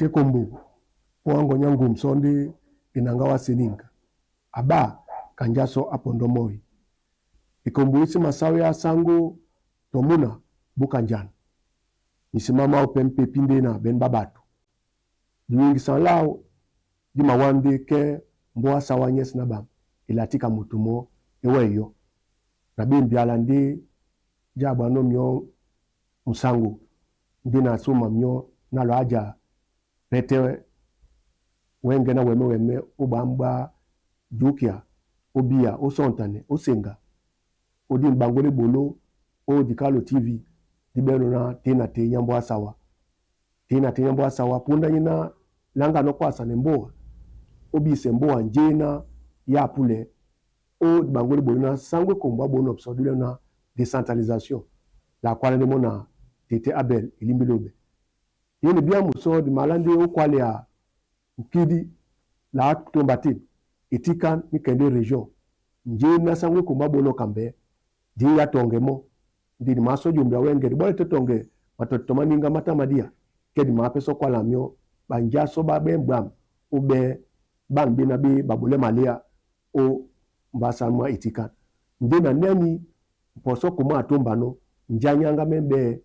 Tete Kombu ó wáŋgɔ nyá ŋgum sɔ́ ndé enanga wá seninga. Aɓá kanjá sɔ́ á pɔndɔ́ mɔ́. Ekombu é sí masáwéá sáŋgó tɔ múna búka njana. Misimá máō pɛ́ ḿpepí ndé na ɓɛ̌n ɓá ɓato. Diwiŋgisan láō dí mawá ndé kɛ́ mbóa á sáwá nyɛ́sɛ̄ ná ɓam e la tíka moto mɔɔ́ é wɛ́ eyɔ́. Na ɓé mbyala ndé já ɓwanɔ́ myɔ́ musaŋgo ndé na sóma myɔ́ ná lɔ á ja pɛ́tɛ́ wɛ́ŋgɛ̄ ná wɛmɛ́wɛmɛ́ ó ɓwǎm̀ɓwá Jukia, ó Biya, ó Sɔ̂ŋtanɛ, ó Seŋga, ó dîn ɓaŋgó lá eɓoló ó Dikalo TV dí ɓɛ́nɔ̄ ná tě na tě nyá mbóa á sáwá. Tě na tě nyá mbóa á sáwá póndá nyéná láŋga nɔ́ kwásanɛ mbóa, ó bísɛ mbóa njéná yá apúlɛ ó diɓaŋgó lá eɓoló ná sáŋgó e Kombo á ɓónɔ̄ bisɔ dí ɓɛ́nɔ̄ ná décentralisation la kwálá ndé mɔ́ na Tete Abel Elimbi Lóɓɛ. Yéne bíámu sɔ́ di malá ndé ó kwálɛa nkídi la á tómba tê etikan ní kɛ ndé région njéná sáŋgó e Kombo á ɓónɔ̄ kambɛ́ dí yá tɔŋgɛ mɔ́ ndi di maá sɔ́ jombea wɛ́ŋgɛ di ɓɔ́lɛ tɛ́ tɔŋgɛ matɔtɔ má níŋgá má tá madíya kɛ di maá pɛ́ sɔ́ kwála myɔ́ ɓanjá sɔ́ ɓá ɓɛ́ ɓwam ó ɓɛ́ ɓân ɓéná ɓé ɓaɓolɛ́ maléá ó mbásá mwá etikan. Ndé na nɛ́ni mpɔsɔ́ kumá a tómbanɔ́ njá nyáŋgá mɛ́ ɓɛ́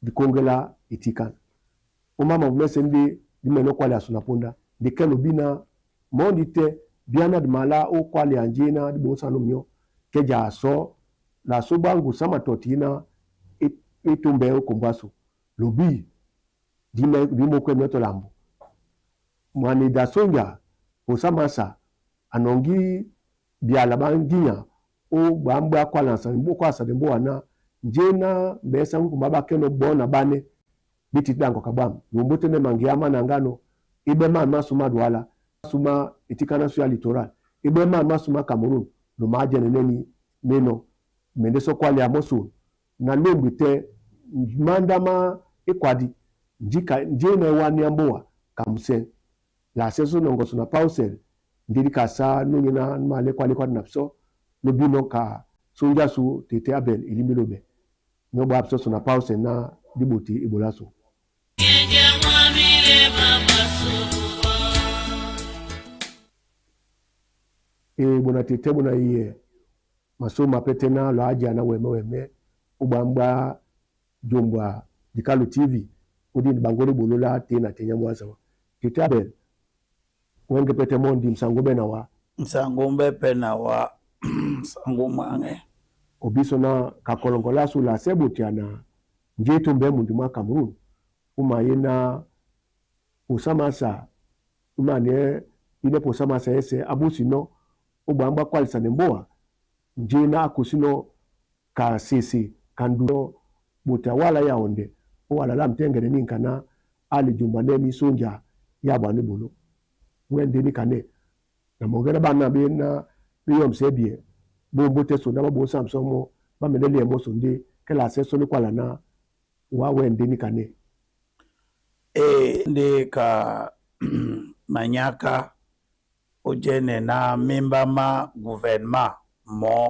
dikóŋgélá etikan. Ó má mambo mɛ́sɛ̄ ndé dí mɛnɔ́ kwálɛa suna póndá ndé kɛ́ lobi ná mɔ́ ndí tɛ́ bíáná di malá ó kwálɛa njéná dí ɓosánɔ́ myɔ́ kɛ ja sɔ́ la só ɓáŋgu sá matɔti na é tómbɛ́ ó Kombo ásu. Lobi dí mókwɛ́ myɔ́ tɔ lambo. Mwaneda sonja posa masa anɔŋgí biala ɓá ŋgínya ó ɓwǎm̀ɓwá kwálasɛ mbóa ná njéná mbɛ́ sáŋgó e Kombo á ɓá kɛ́nɔ̄ ɓɔɔ́ na ɓánɛ́ ɓé tití ɗaŋgɔ ka ɓwâm. Yombo tɛ́ nɛ maŋgeá má naŋgánɔ́ é ɓɛ́ mân má súmá Douala, súmá etíkáná sú ya littoral, é ɓɛ́ mân má súmá Cameroun no maá jɛ́nɛ nɛ́ni ménɔ̄ mɛndɛ́ sɔ́ kwálɛa mɔ́ son na lómbwe tɛ́ mándá má ékwadi njéná e wánéá mbóa kamusɛ́ la sɛ́ só nɔŋgɔsɔ na pausɛl ndé dí ka sá nónyéná ní malɛ́ kwálékwádi na bisɔ́ lóbínɔ́ ka sonja sú Tete Abel Elimbi Lóɓɛ myɔ́ ɓwá bisɔ́ so na pausɛl ná dí ɓote eɓoló ásu. E ɓona tete ɓona iyɛ masoma pɛ́tɛ́ ná lɔ á ja ná wɛmɛ́wɛmɛ́ ó ɓwǎm̀ɓwá jombwa Dikalo TV ó dîn diɓaŋgó lá eɓoló lá tě na tě nyá mbóa á sáwá. Tete Abel wɛ́ŋgɛ̄ pɛ́tɛ́ mɔ́ ndí msaŋgó ɓɛ́ na wá. Nsaŋgó ɓɛ́ pɛ́ na wá nsaŋgó mwaŋɛ. Obísɔ́ ná kakɔlɔŋgɔ lásu la sɛ́ ɓotea na njé e tómbɛ́ mundi mwá Cameroun ó mayéná posa masa ímaniɛ́ inɛ́ posa masa ɛ́sɛ̄ á búsinɔ́ ó ɓwǎm̀ɓwá kwálisanɛ mbóa njéná á kusínɔ́ ka sese ka ndu ɓotea wála yaondɛ ó wala lá mtɛ́ŋgɛnɛ níŋka ná á le jomba nɛ́ sonja yá ɓwanɔ́ eɓoló. Wɛ́ ndé níkanɛ́ na mɔŋgɛ́ ná ɓána ɓé ná ɓé yɔ̂msɛ́ byɛ ɓómbó tɛ́ sondá ɓá ɓosá msɔ́ mɔ́ ɓá mɛndɛ́ liɛ mɔ́ sondé kɛ la sɛ́ sɔ́ ní kwála ná wá wɛ́ ndé níkanɛ́. E ndé ka manyáká ó jɛ́nɛ ná mémbá má guvɛnman mɔɔ́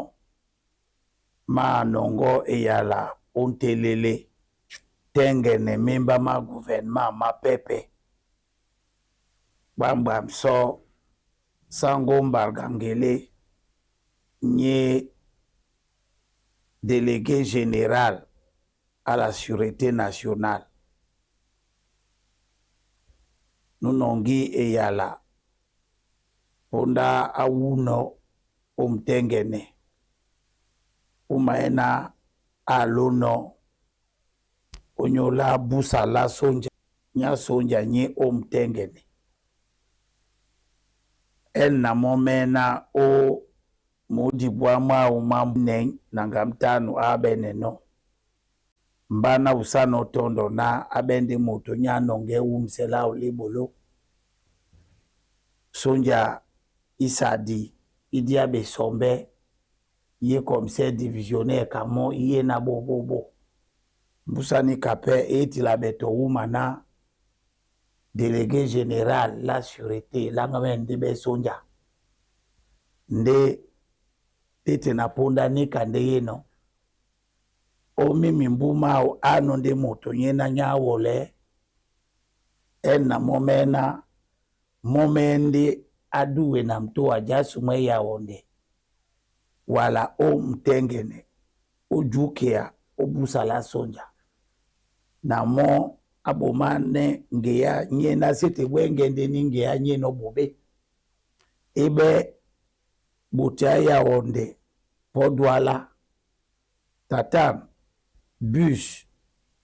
má nɔŋgɔ́ eyala ó ntelele tɛ́ŋgɛnɛ mémbá má guvɛnman má pɛ́pɛ̄. Ɓwǎmɓwam sɔ́ sáŋgó Mbarga Ŋgelé nyé délégué général à la Sûreté nationale. Nú nɔŋgí eyala póndá á wúnɔ̄ ó mtɛ́ŋgɛnɛ ó mayɛ́ná á lónɔ̄ ónyólá búsa lá sónja nyá sónja nyé ó mtɛ́ŋgɛnɛ. Ɛ́n na mɔ́ mɛ́ná ó mudibwá mwáō mwá nɛ̌ na ŋgá mtánu á ábɛ́nɛnɔ́. Mbá ná wusánɔ́ tɔ́ndɔ ná á ɓɛ́ ndé moto nyá nɔŋgɛ́ wúmisɛ láō lá eɓoló. Sónja í sadi í dí á ɓesɔmbɛ́ yé commissaire divisionnaire ka mɔ́ í yé ná ɓóɓóɓó. Mbúsa níka pɛ́ é tila ɓɛtɔ wúma ná délégué général la sûreté láŋga mɛ́ ndé ɓɛ́ sónja. Ndé tete na póndá níka ndé yénɔ̄. Ó mími mbú máō á nɔ́ ndé moto nyéná nyá á wɔlɛɛ́. Ena mɔ́ mɛ́ná mɔ́ mɛ́ ndé á dúwe na m̀tówa já sumwɛ́ Yaondɛ wala ó m̀tɛ́ŋgɛnɛ ó jukea ó busa lá sónja na mɔ́ á ɓománɛ́ ŋgeá nyéná sí te ɓwɛ́ŋgɛ́ ndé ní ŋgeá nyéná ó ɓoɓé. Eɓɛ́ ɓoto á Yaondɛ pɔ́ Duala tatan bus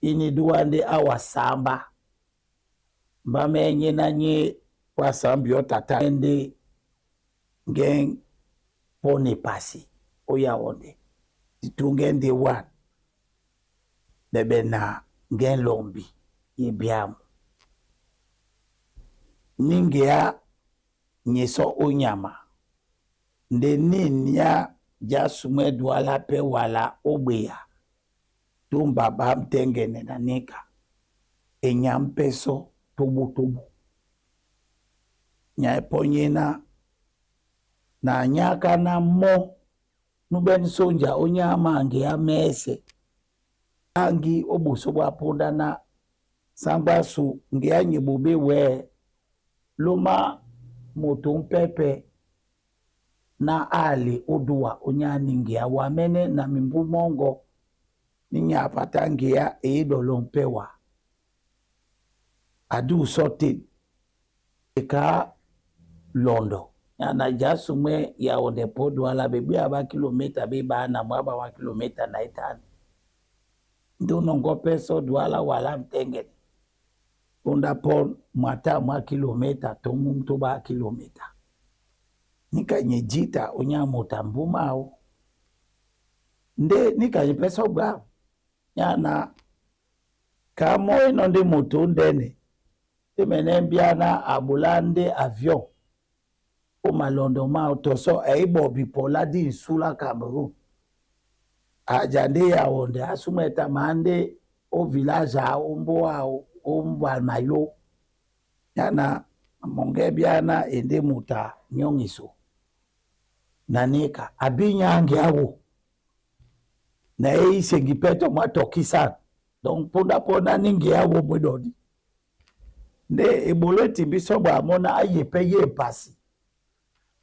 í ní dúwa ndé á wa sǎmbá mbá mɛ́ nyéná nyé wa sǎmbiɔ́ tata ndé ŋgɛ́ŋ pɔ́ na epasi ó Yaondɛ di túŋgɛ́ ndé wan ɓɛɓɛ na ŋgɛ́ lɔmbi e byámu. Ní ŋgeá nyɛ sɔ́ ó nyama ndé nîn nyá já sumwɛ́ Duala pɛ́ wala ó Ɓeya túmba ɓá m̀tɛ́ŋgɛnɛ na níka e nyǎm pɛ́ sɔ́ tóɓótóɓó. Nyay pɔ́ nyéná na a nyáká ná mɔ́ nú ɓɛ́n sónja ó nyámá ŋgeá mɛ́sɛ̄ ángi ó ɓosó ɓwá póndá ná sáŋgwásu ŋgeá nyɛ ɓoɓé wɛ̌ lómá moto ómpɛ́pɛ̄ ná á ale ó dúwa ó nyá ní ŋgeá wamɛ́nɛ́ na mimbú mɔ́ŋgɔ̄ ní nyá patá ŋgeá e éɗɔlɔ̄ pɛ́ wa. A dúw sɔ́ tên e kaá lɔndɔ na já sumwɛ́ Yaondɛ pɔ́ Duala ɓeɓéá ɓá kilometa ɓé ɓána mwá ɓá kilometa na itanu. Ndé ó nɔŋgɔ́ pɛ́ sɔ́ Duala wala m̀tɛ́ŋgɛnɛ póndá pɔ́ mwatâ mwá kilometa tɔ múm tó ɓá kilometa. Níka nyɛ jǐta ó nyá moto a mbú máō. Ndé níka nyɛ pɛ́ sɔ́ ɓwǎm̀ nyá na ka mɔ́ é nɔ́ ndé moto óndɛ́nɛ é mɛnɛ́ mbíáná a ɓolá ndé avion ó malɔndɔ máō tɔ sɔ́ a í ɓɔbi pɔ lá dí nsú lá Cameroun. A ja ndé Yaondɛ á súmwɛ́ ta má ndé ó village áō ó mbóa áō ó Mbalmayo nyá na mɔŋgɛ́ bíáná e ndé moto a nyɔ́ŋ eso na níka a bí nyá ŋgeá wō na é íseŋgi pɛ́ tɔ mwá tɔkísan donc póndá pɔ́ ná ní ŋgeá wō mú eɗɔdí. Ndé eɓoló e timbi sɔ́ ɓwǎm̀ mɔ́ ná á ye pɛ́ yé epasi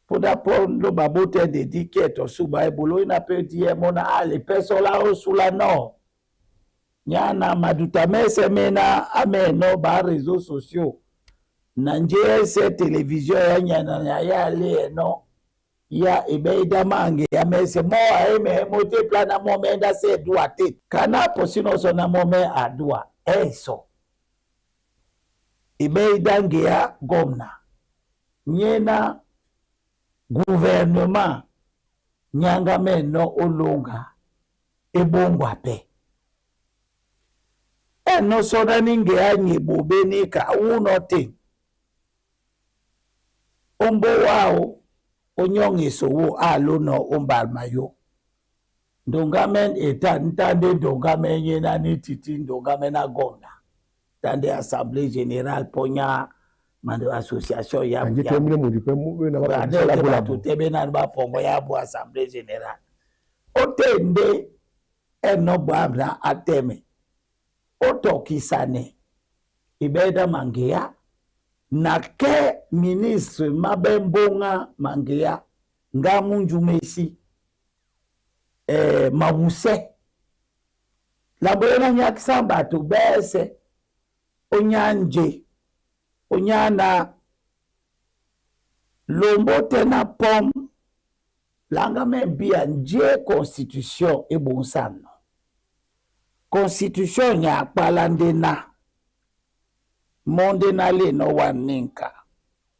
póndá pɔ́ lóba ɓótɛ́ ndé dí kiɛ tɔ súɓa eɓoló ína pɛ́ díɛ́ mɔ́ ná á ale pɛ́ sɔ́ lá ó sú lá nɔ́. Nyá na maduta mɛ́sɛ̄ méná á mɛ́ɛnɔ́ ɓá réseaux sociaux na njé ɛ́sɛ̄ télévision yá nyana na yá alé ɛnɔ́ ya eɓɛ́ ídá máŋgeá mɛ́sɛ̄ mɔ́ a é mɛɛ́ mó té plá ná mɔ́ mɛ́ ndá sɛ́ dúwa te. Kaná pɔsí nɔ́ sɔ́ ná mɔ́ mɛ́ a dúwa ɛ́sɔ́. Eɓɛ́ ídá ŋgeá gɔmna nyéná gouvernement nyáŋgá mɛ́ɛnɔ́ ó lóŋga é ɓóŋgwa pɛ́. Ɛ́nɔ́ sɔ́ ná ní ŋgeá nyɛ ɓoɓé níka wúnɔ́ tê. Ó mbóa áō ó nyɔ́ŋ eso wō á lónɔ̄ ó Mbalmayo. Ndoŋgá mɛ́n e tá tá ndé ndoŋgá mɛ́ nyéná ní tití ndoŋgá mɛ́ ná gɔmna. Tá ndé assemblée générale pɔ́ nyá mando association ya Anji te mune mundi pe mu na ba ade la te bula bato te be na ba pongo ya bo assemblée générale. O te nde eno bwam na ateme. O tokisane ibeda mangea na ke ministre mabembonga mangea nga munjumesi mawuse lamboyena nyakisa bato bese onyanje onyana lombo te na pom langa me bia nje constitution ebonsano constitution nya akpala nde na monde na le no wa ninka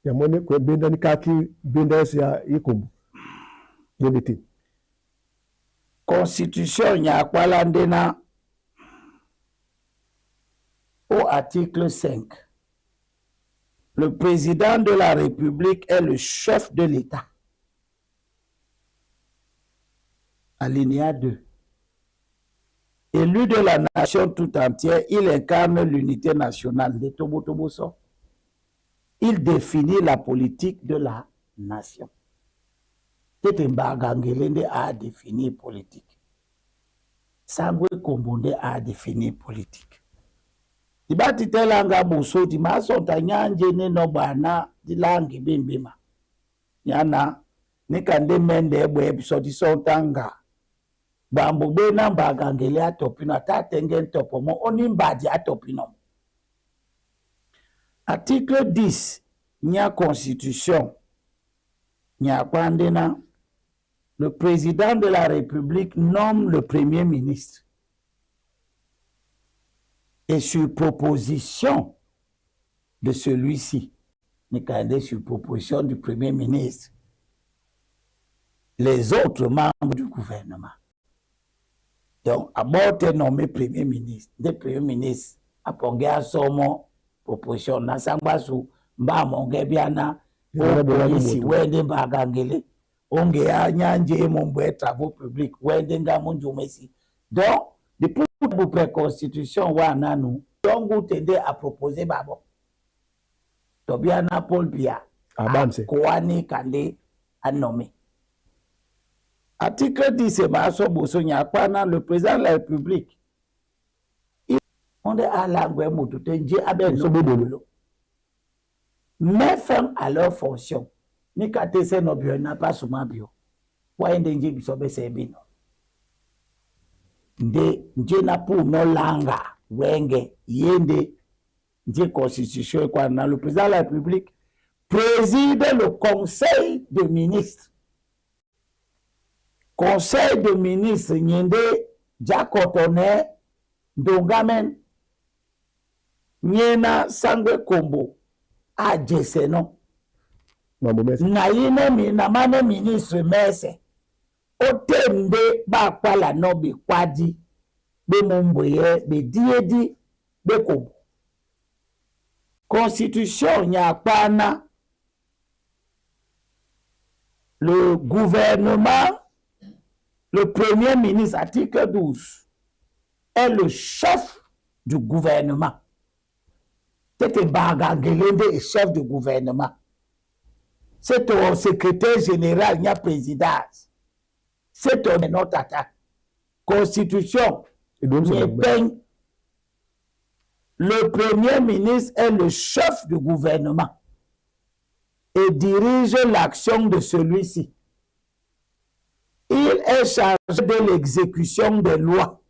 Ya mone ko benda ni kaki benda ya ikombo. Yebete. Constitution nya akpala nde na au article 5. Le président de la République est le chef de l'État. Alinéa 2. Élu de la nation tout entière, il incarne l'unité nationale de Tobo Toboso. Il définit la politique de la nation. Tete Mbarga Ngelende a défini politique. Sangwe Kombonde a défini politique. Di ɓá titɛ langa buso di maasɔta nyánjé né nɔ ɓwana di langi bímbíma. Nyana níka ndé mɛndɛ ɓwɛ̌ bisɔ di sɔ́ntá ŋga. Ɓambo ɓé na mbaga ngele á tɔpínɔ a tá tɛ́ŋgɛ́ ntɔpɔ mɔ́ ó ní mbadi á tɔpínɔ mɔ́. Article 10 nya constitution nya le président de la République nomme le premier ministre et sur proposition de celui-ci, sur proposition du premier ministre, les autres membres du gouvernement. Donc, abord nommé premier ministre, des premier ministre, a somo proposition na sangbasu mba monge biana polisi wende mbagangele onge ya nyanje mombwe travaux publics wende nga munjumesi. Donc depuis la constitution wana nu donc tende a proposer babo to biana Paul Biya abamse kwani kande a nommé. Article 10 maso boso nyakwana le président de la République onde alangwe mutu te nje abe no met fin à leur fonction. Ni kate se no bio na pas suma bio. Wa ende nje biso be se bino. Nde nje na pu no langa wenge yende nje constitution quoi na le président de la République préside le conseil de ministres. Conseil de ministres nyende jakotone ndongamen nyena sangwe kombo ajese no. Na yine mi na mane ministre mese otembe ba kwala no be kwadi be mumboye be diedi be kombo. Constitution nyakwana le gouvernement, le premier ministre, article 12, est le chef du gouvernement. Tete Bagangelende est chef du gouvernement. C'est ton secrétaire général, il y a présidence. C'est ton tata. Constitution. Le premier ministre est le chef du gouvernement et dirige l'action de celui-ci. Il est chargé de l'exécution des lois.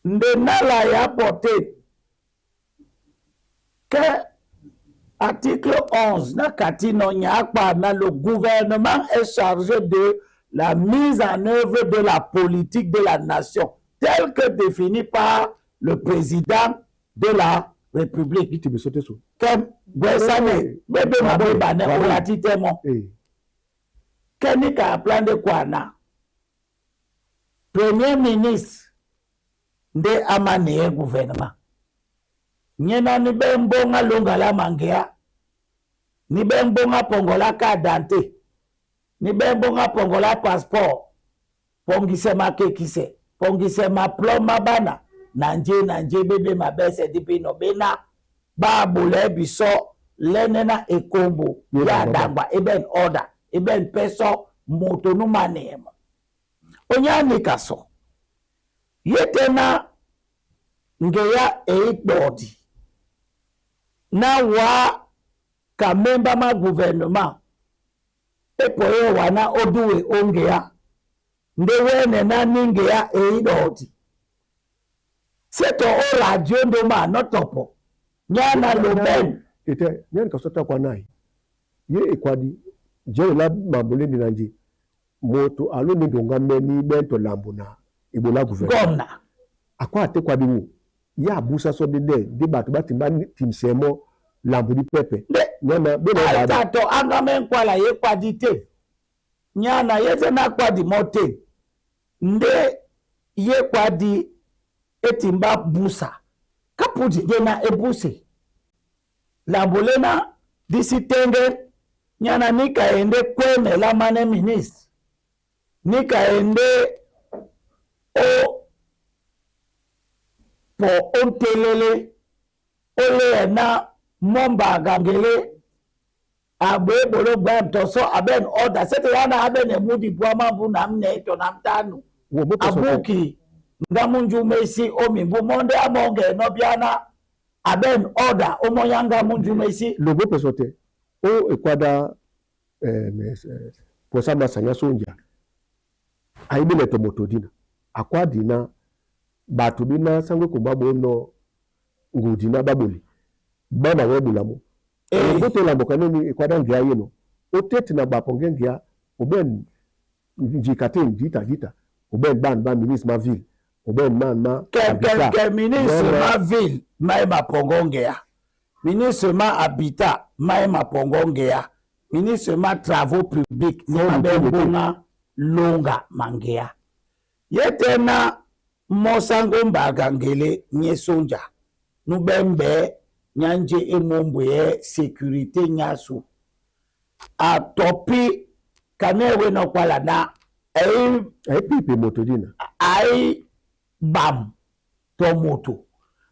Ndenala ya porté que article 11 na katino nyakpa na le gouvernement est chargé de la mise en œuvre de la politique de la nation telle que définie par le président de la République. Kem gwesane bebe mabeba ne olatitemo. Kenika plan de kwana. Premier ministre nde amane gouvernement. Nyena ni bembonga longala mangea. Ni bembonga pongola carte d'identité. Ni bembonga pongola passeport. Pongise makekise. Pongise maploma bana. Nanje bebe mabese dipi no bena. Ba bole biso lenena ekombo. Ya dangwa eben order. Eben peso moto nu manemo. Onyani kaso. Yetena ngeya eidodi na wa ka member ma gouvernement epoye wana oduwe ongeya nde wene na ningeya eidodi seto o radio ndoma notopo nyana loben ete nyani kasota kwa nai ye ekwadi je la mambole ni nanje moto alo ni ndonga meni bento lambuna ibola gouvernement akwa te kwa biwu ya busa so de de bato batimba timsemo lambu di pepe nyana bena ba tato anga men kwala ye kwa dite nyana ye na kwa di mote nde ye kwa di etimba busa kapudi de na ebuse lambolena disitenge nyana nika ende kweme la mane ministre nika ende o po ontelele ole na momba gangele agbe bolo gbam toso aben order sete yana aben emudi bwama bu na mne to na mtanu abuki Nga munjumesi o mimbu monde amonge no biana aben order o moyanga munjumesi. Lobo peso te o ekwada posa masanya sonja ayibele to moto dina akwa dina bato bina sango komba bono ngudi na baboli bana webulamo. Obotela mboka nini ekwada ngia yeno otete na baponge ngia oben njikate njita jita oben ban ba ministre ma ville oben man ma ke ke ministre ma ville ma ma pongo ngia, ministre ma habitat ma ma pongo ngia, ministre ma travaux publics ni ma mbonga longa mangea yetena mosango mbaga ngele nyesonja nubembe nyanje emombwe sécurité nyasu atopi kanewe no kwala na ai ai pipi moto dina ai bam to moto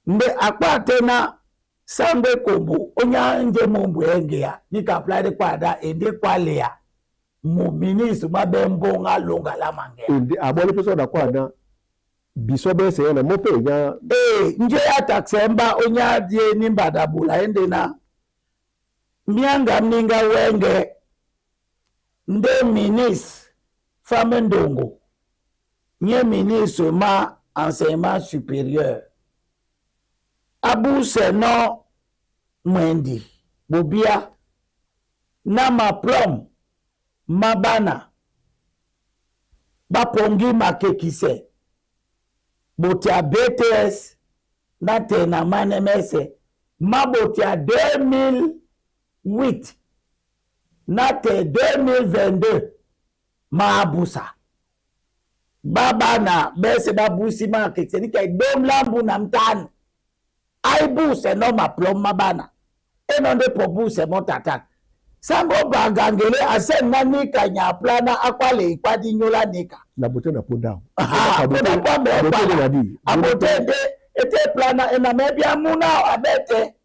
mbe akpa tena sambe kombo onya nje mombwe engea ni ka apply kwada ende kwalea mu ministre mabe mbonga longa la mangea ende abole peso da kwada biso bese na mope nya nje ya taxemba onya die ni mbadabula ende na mianga mninga wenge nde ministre femme ndongo nye ministre ma enseignement supérieur abuse no mwendi bobia na maplom mabana bapongi makekise botia BTS na tena manemese mabotia 2008 na te 2022 maabusa babana bese babusi makekise nika domlambu na mtano aibuse no maplom mabana enonde pobuse motata sango bagangele asenna nika nyaplana akwale ikwadi nyola nika na bote na ponda abote abote ete plana ena mebia muna abete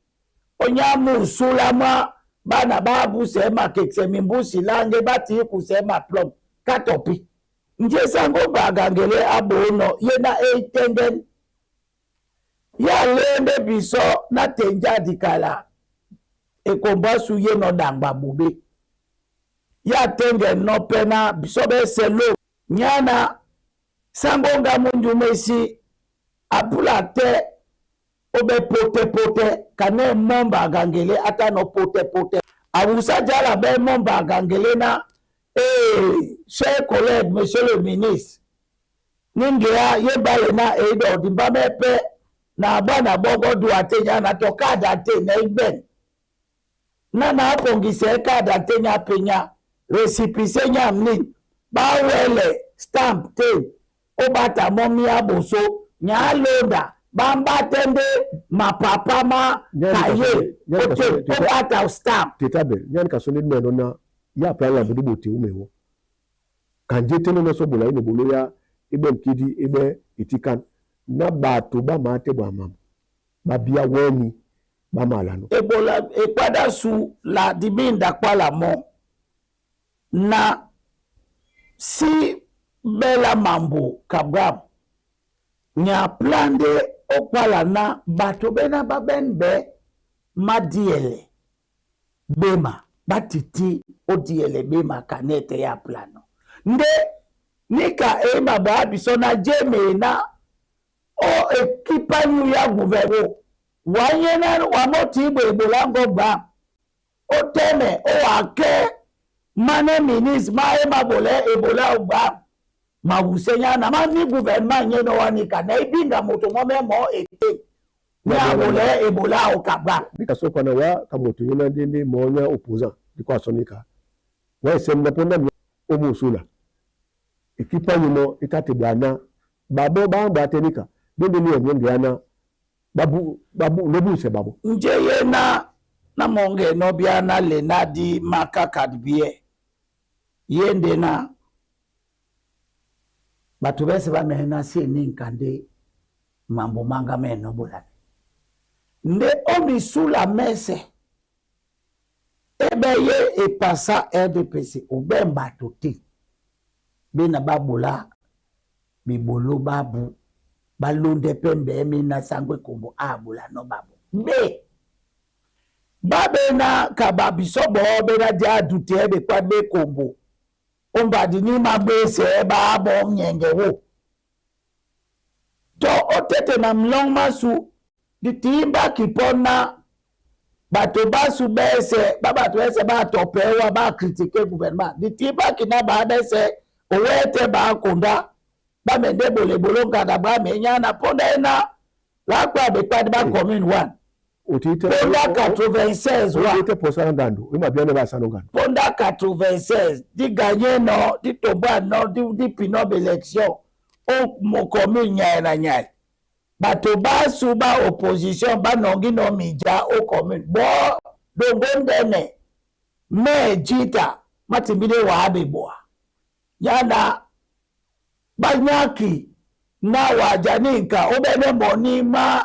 onyamu sulama bana babu sema kekse mimbusi lange bati kusema plom katopi nje sango bagangele abono yena eitenden ya lembe biso na tenja dikala ekombasu ye no dangba bobe ya tenge no pena biso be selo nyana sango nga munjumesi apula te obe pote pote kane momba gangele ata no pote pote awusa jala be momba gangele na cher collègue monsieur le ministre ningea ye bale na edo dimba mepe na bana bogo duate nyana tokada te na igben na na apongise kada te nya penya récépissé nya mni bawele stamp te obata momi aboso nya loda bamba tende mapapa ma kaye ote obata stamp tetabe nyani kasoni meno na ya plala budu bote umewo kanje teno na sobola ino bolo ya ebe mkidi ebe itikan na bato ba mate ba mama babia weni ba malano ebola ekwada su la diminda kwala mo na si bela mambo kabram nya plande okwala na bato bena babenbe madiele bema batiti odiele bema kanete ya plano nde nika ema ba biso na jeme na o ekipanyu ya guvero wanye na wamoti igbo ebola ngo gba o teme o ake mane minis ma ema bole ebola gba ma wusenya na ma ni gouvernement nye no wanika na ibinga moto mo memo ete ni abole ebola o kabra nika so kwana wa kamoto yena ndende monya opposant diko asonika wa sem na ponda mi o musula ekipanyu mo itate bwana babo bamba atenika dende ni onge ana babu babu lobu se babu nje yena na monge no bia na lenadi makakadbie yende na bato bese bamena si ni nkande mambo manga meno bolani nde omisula mese ebe ye epasa RDPC obe bato te bena babola bibolo babu Balonde mpe mbeme na sango ekombo abola no babo mbe babena kaba biso bo bena dia dute be kwa be kombo ombadi ni mabese ba bo nyenge wo to otete na mlong masu ditimba kipona bato basu bese ba bato ese ba topewa ba critiquer gouvernement ditimba kina ba bese owete ba konda ba mende bolebolo nkanda ba menyana ponda ena la kwa be kwa ba commune 1 Otite ponda 96 wa otite posa ngando ima biane ba sano ngando. Ponda 96 di gagné no di tomba no di pino élection o mo commune nyai na nyai bato basu ba opposition banongi no mija o commune bo dongo ndene me jita matimbile wa abeboa yana banyaki na wajaninka obene moni ma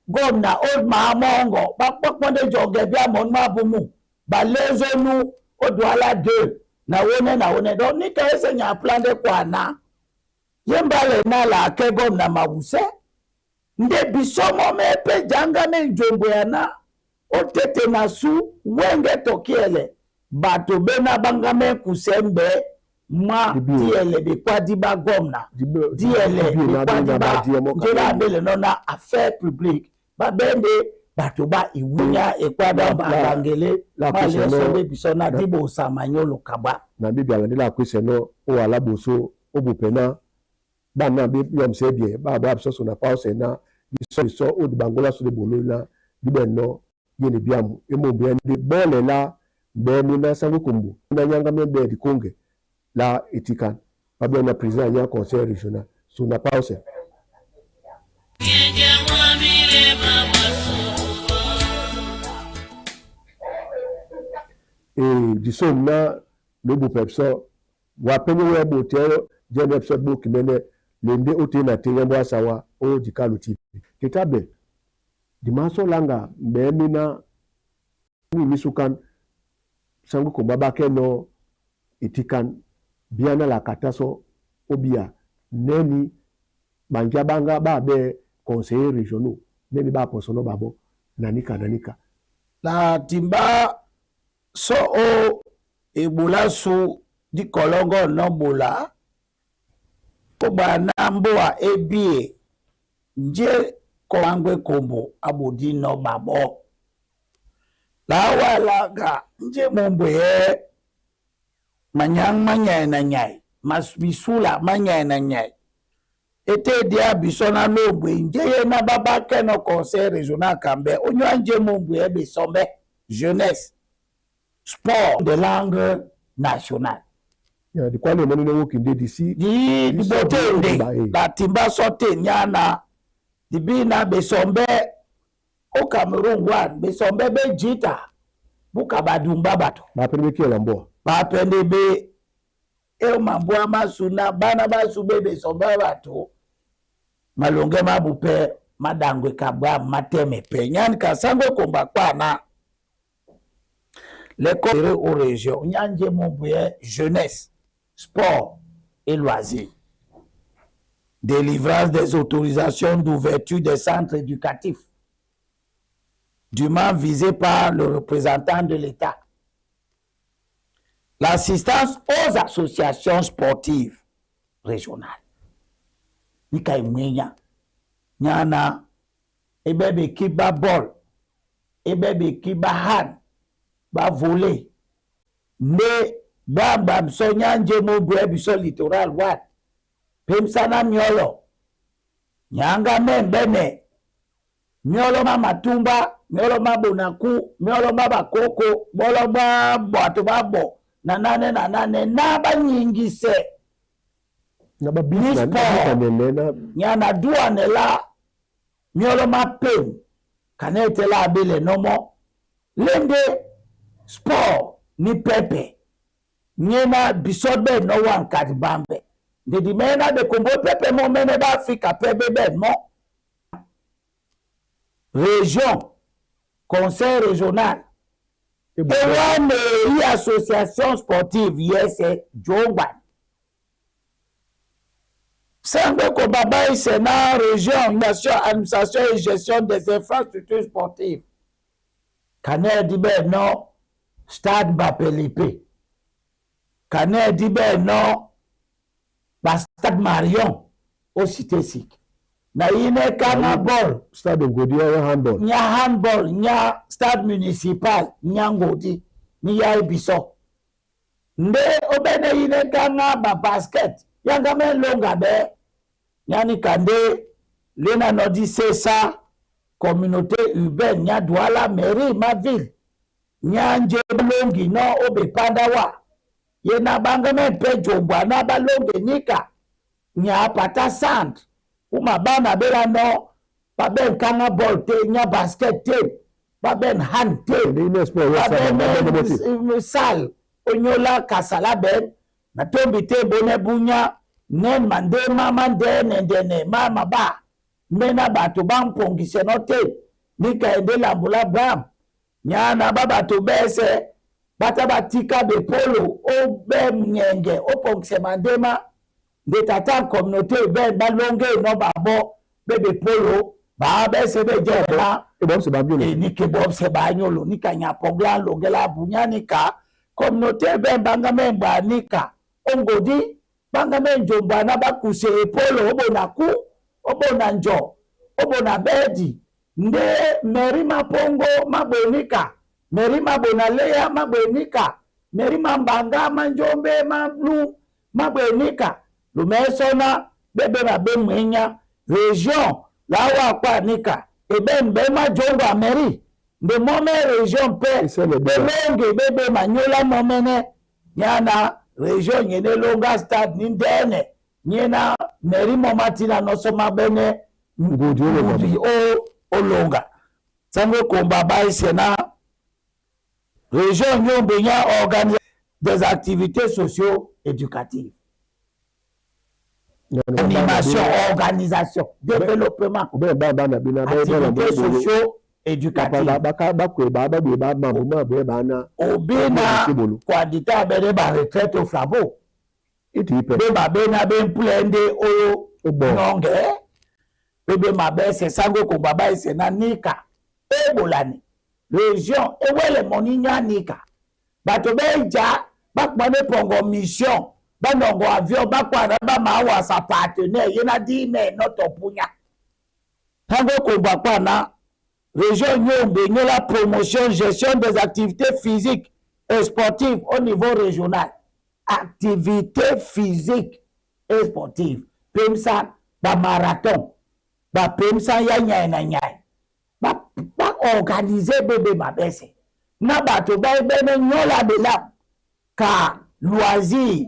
gomna old ma mongo bakpokponde jonge bia mon ma bumu balezonu odwala 2 na wone na wone donc nika ese nya plan de kwana yembale na la ke gomna mabuse nde bisomo mepe janga me njombo yana otete na su wenge tokiele bato bena banga me kusembe ma diele bekwadi ba gomna diele bekwadi ba njela abele no na affaire publique babende bato ba iwunya ekwada ba bangele maleso biso na dibo samanyolo kaba na bibi ala ndela kwese no o ala boso o bupena ba na bi yom se bie ba ba biso so na pa se na biso biso o di bangola so de bolo na dibe no yene biamu emo bi ndi bole la be mi na sango kumbu na nyanga me be di konge la etikan ba bi na président ya conseil régional so na pa se. Et du som na le bu pepso wa penye we bo te je ne episode bo kimene lende o te na te yambo asawa o di kalu TV ketabe di maso langa be mi na mi misukan sango ko baba ke no etikan biana la kataso obia neni banja banga ba be conseiller régionaux neni ba posono babo nanika nanika la timba so o ebola su di kolongo no bola ko ba na mboa ebie nje ko angwe kombo abodi no babo la wala ga nje mombo ye manyang manyai na nyai masmisula manyai na nyai ete dia bisona lobwe nje ye na baba keno conseil régional kambe onyo nje mombo ye besombe jeunesse sport de langue nationale. Ya di kwale moni no kinde disi di bote nde la timba sote nyana di bina besombe o Cameroon wan besombe be jita buka badumba bato ba pende ki la mboa ba pende be e mambwa masuna bana basu be besombe bato malonge mabupe madangwe kabwa mateme pe nyani kasango komba kwana les conseillers aux régions, Nyanje Mombouye, jeunesse, sport et loisirs. Délivrance des autorisations d'ouverture des centres éducatifs, dûment visé par le représentant de l'État. L'assistance aux associations sportives régionales. Nika imwenya, nyana, ebebe kiba bol, ebebe kiba han, ba voler mais bamba mso nyanje mo bwe biso littoral wat pemsana miolo nyanga membene miolo ma matumba miolo ma bonaku miolo ma bakoko bolo ba bato babo na nane na nane na banyingise na ba bina na nyana duane la miolo ma pem kanete la abele nomo lende sport ni pepe nyena bisobe no wan kadibambe ndedi mena de kombo pepe mo mene ba Afrika pepe ben mo région conseil régional e wane i association sportive yese jongban Sango Kobaba, c'est na région, nation, administration et gestion des infrastructures sportives. Kanel dit ben non, stade Mbappé. Kanel dit ben non, ba stade Marion au Cité Sik. Na ine kana ball. Stade Ngodi ya handball. Nya handball, nya stade municipal, nya Ngodi, ni ya Ibiso. Nde obene ine kana ba basket. Yanga men longa be. Yani kande lena nodi c'est ça communauté urbaine nya Douala mairie ma ville. Nya nje longi no obe pandawa. Ye na banga men pe jombwa na ba longe nika. Nya pata centre. Uma bana bela no ba ben kanga ball te nya basket te ba ben hand te. Nde ine sport ba ya sa ben ba ben moti. Salle onyola kasala ben na tombi te bone bunya nen mande mama nde nende mama ba mena bato ba mpongise no te nika ende lambula bram nyana ba bato bese bata batika be polo o be nyenge o pongise mandema nde tata communauté be balonge no babo be be polo ba bese be jela E bom se ba biolo. E ni ke bom se ba nyolo ni ka nya pongla longela bunya ni ka communauté be banga memba nika ongodi banga menjomba na bakuse epolo obona ku obona njo obona bedi nde meri mapongo mabonika meri mabona leya mabonika meri mambanga manjombe mablu mabonika lumesona bebe mabe mwenya region lawa kwa nika ebe mbe majongo meri nde mome region pe Ese le bela. belonge bebe manyola momene nyana region nyene longa stade ni ndene nyena meri momatina noso mabene Ngodi o ngudi o olonga sango komba ba na région nyombe nya organise des activités socio-éducatives. Animation, organisation, développement. Obe ba ba na bina ba ba Activités socio-éducatives. Ba ka ba kwe ba ba ba ba ma ba ba na. Obena kwadita bene ba retraite au flabo. Iti ipe. Be ba bena be mplende oyo Obo. nonge. Bebe mabese sango ko baba ese na nika. Ebolani. Région ewele moninya nika. Bato beja bakpane pongo mission. Banongo avion bakwana ba mawa sa partenaire yena di me noto punya. Tango ko bakwana région Nyombe la promotion gestion des activités physiques et sportives au niveau régional. Activités physiques et sportives. Pemsa ba marathon. Ba pemsa ya nyai na nyai. Ba ba organiser bébé mabese. Na bato ba bene nyola bela ka loisir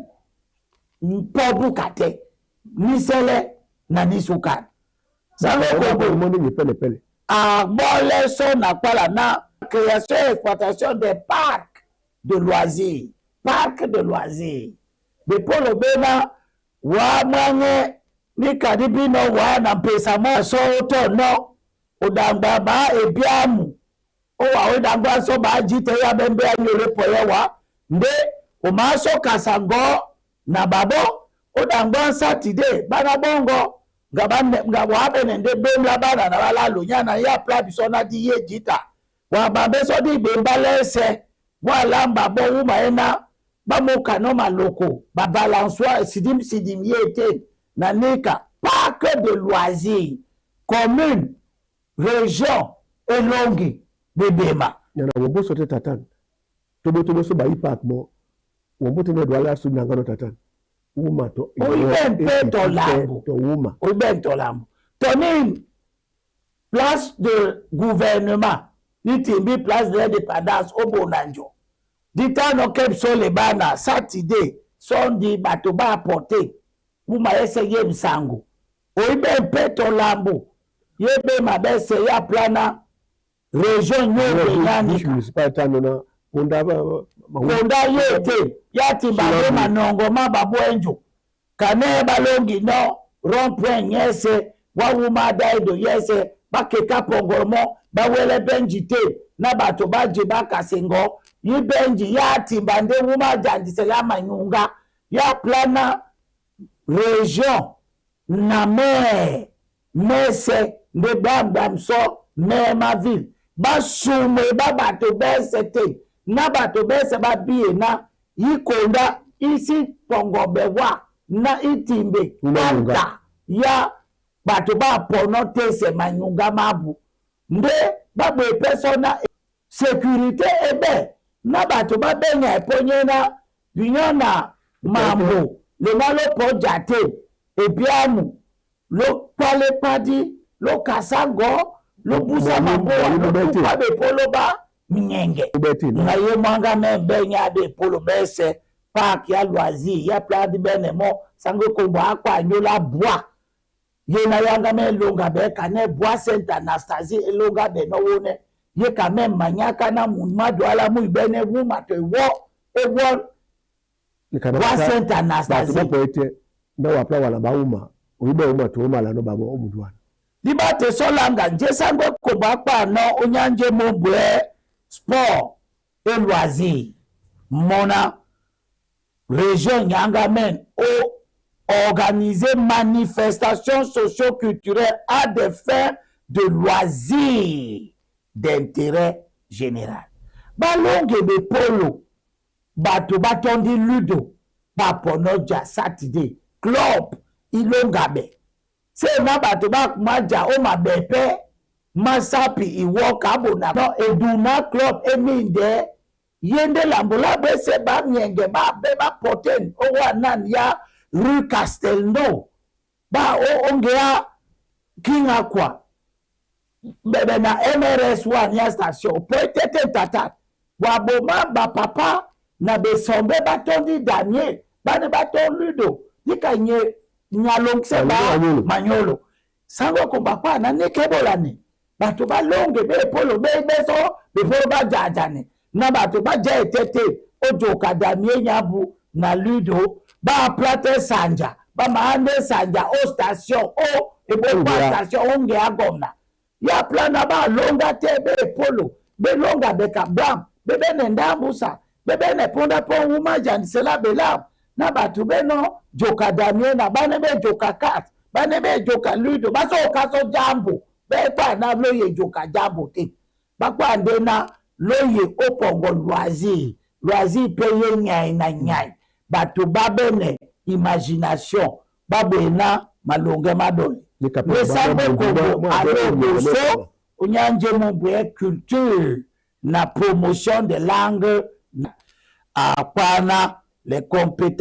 mpobu kate nisele na nisuka. Sango Ko mo ni pele pele. Agbole so na pala na création et exploitation des parcs de loisirs. Parcs de loisirs. De polo bena wa mwange ni kadibi no wa na pesa mo so to no odangba ba ebiamu o wa odangba so ba jite ya bembe anyole poye wa nde o ma so kasango na babo odangba Saturday bana bongo ngaba ngaba bene nde bemla bana na bala lunya na ya pla biso na di ye jita wa ba be so di bemba lese wa lamba bo wuma ena ba mo kano maloko ba balançoire sidim sidim ye te na nika parc de loisirs commune région elongi bebema Nyana wombo sote tatan. Tobo tobo so ba ipak mo. Wombo tene dwala su nangano tatan. Uma to. Oibe mpe to lambo. To uma. Oibe to lambo. Tonin place de gouvernement ni timbi place de l'indépendance au Bonanjo. Dita no kep so le bana Saturday Sunday bato ba apporter kuma ese ye msango. Oibe mpe to lambo. Yebe mabese ya plana région nyombe nyanika. Municipal tano na punda ba Konda ye te ya timba manongo ma babwenjo. Kane balongi no rond-point nyese wawuma daido yese bakeka pongolomo bawele benji te na bato baje bakasengo yi benji ya timba nde wuma jandise ya manyunga ya plana région Na maire mese nde bambam so maire ma ville basume ba bato bese te na bato bese babiye na ikonda isi pongobewa na itimbe kanta ya bato bapono te se manyunga mabu nde baboye peso na sécurité ebe na bato babenya eponye na binyo na mambo lena lopo jate ebiamu lokpalepadi lokasango lobusa maboa lotupa bepolo ba minyenge na ye mwanga me benya bepolo bese park ya loisir ya pladi bene mo sango kombo akwa anyola bwa ye na yanga me elonga be kane bwa Saint Anastasie elonga be no wone ye ka me manyaka na mumadu ala mu ibene wuma to ewo ewo bwa Saint Anastasie. Bato ete nda wapla wala bauma oyibe uma to uma la no babo omudu wana. Libate solanga nje sango kombo akpa no onyanje mo bwe sport et loisir mona région nyanga men o organiser manifestation socio-culturelle à des fins de loisirs d'intérêt général. Balonge bepolo bato batondi ludo bapono ja Saturday club ilongabe se na bato bakumaja o mabepe masapi iwọ kabona no eduna club eminde yende lambola bese bamienge babe bapoten owa nan ya rue Castelnau ba ongea King Aqua bebe na MRS 1 ya station po etete tata waboma bapapa na besombe batondi damier bane bato ludo dika nye nyalongse ba manyolo sango kombakwa na nekebolani bato balonge bepolo bebeso bepolo bajajani na bato baja etete ojoka damier nyabu na ludo baplate sanja bamaande sanja o station o ebokwa station onge agomna ya plana balonga te bepolo belonga beka bram bebe ne ndambusa bebe ne ponda po wuma janisela belam na bato beno joka damie na bane be joka kat bane be joka ludo baso okaso jambo bekpa na loye joka jambo te bakpa nde na loye opongo loisir loisir pe ye nyai na nyai bato babene imagination babena malonge madole lesango kongo aloboso onyanje mobwe culture na promotion de langue akwana les compétences.